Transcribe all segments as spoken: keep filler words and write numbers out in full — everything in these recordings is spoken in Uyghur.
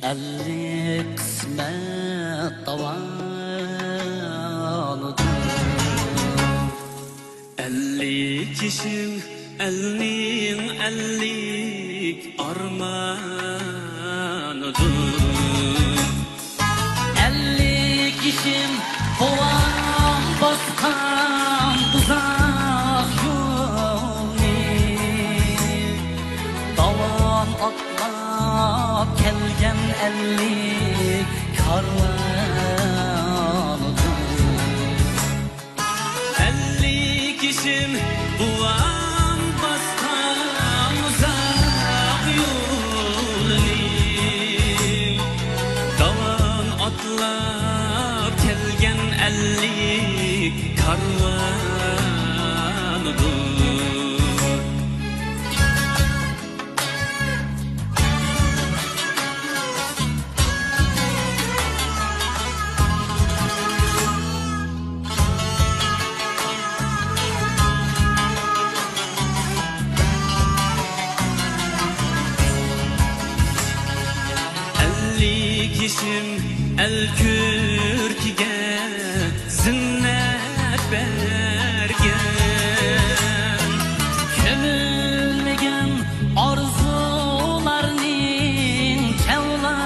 ئەللىك قىسمەت داۋانىدۇر. ئەللىك يېشىم ئەلنىڭ ئەللىك ئارمانىدۇر. ئەللىك يېشىم بوۋام باسقان ئۇزاق يولنى، داۋان ئاتلاپ كەلگەن ئەللىك كارۋانىدۇر. ئەللىك يېشىم بوۋام باسقان ئۇزاق يولنى، داۋان ئاتلاپ كەلگەن ئەللىك كارۋانىدۇر. ئەللىك يېشىم ئەل كۆركىگە زىننەت بەرگەن، كۆمۈلمىگەن ئارزۇلارنىڭ جەۋلانىدۇر.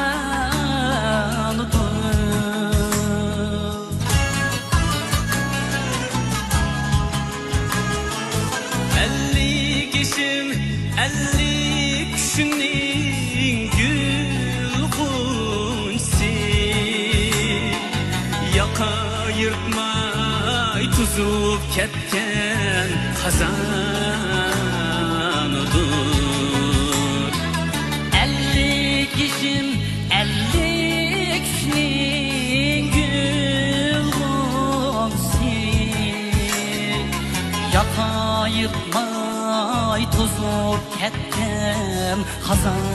ئەللىك يېشىم، ئەللىك كۈشنىڭ گۈل غۇنچىسى، ياقا يىرتماي توزۇپ كەتكەن خازانىدۇر. ئەللىك يېشىم، ئەللىك كۈشنىڭ گۈل غۇنچىسى، ياقا يىرتماي توزۇپ كەتكەن خازانىدۇر.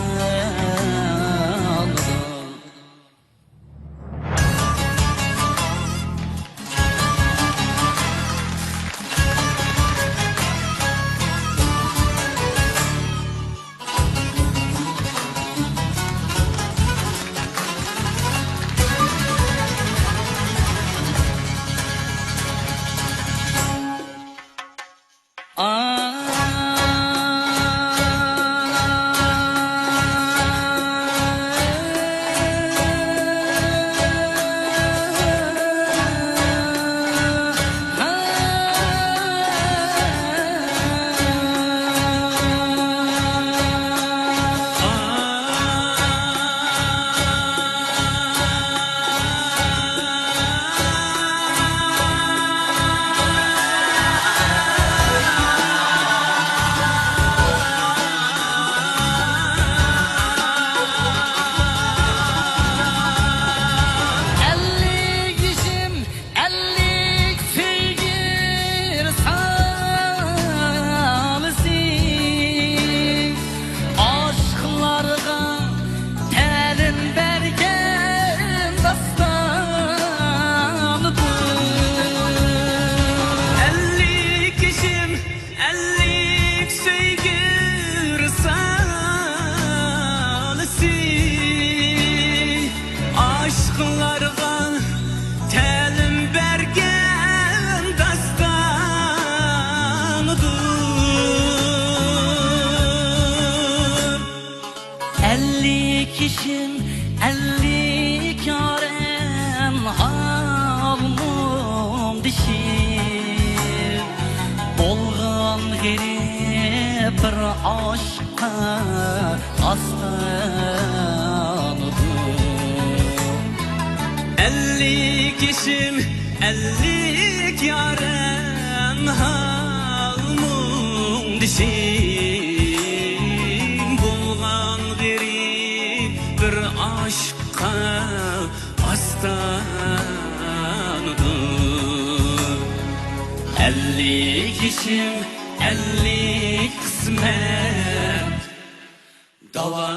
ئەللىك يېشىم، ئەللىك سۆيگۈ رىسالىسى، ئاشىقلارغا تەلىم بەرگەن داستانىدۇر. ئەللىك يېشىم، ئەللىك سۆيگۈ رىسالىسى، ئاشىقلارغا تەلىم بەرگەن داستانىدۇر. ئەللىك يېشىم، ئەللىك يارىم، ھال-مۇڭدىشىم، بولغان غېرىب بىر ئاشىققا داستانىدۇر. ئەللىك يېشىم، ئەللىك يارىم، ھال-مۇڭدىشىم، بولغان غېرىب بىر ئاشىققا ئاستانىدۇر. ئەللىك يېشىم، ئەللىك قىسمەت داۋا.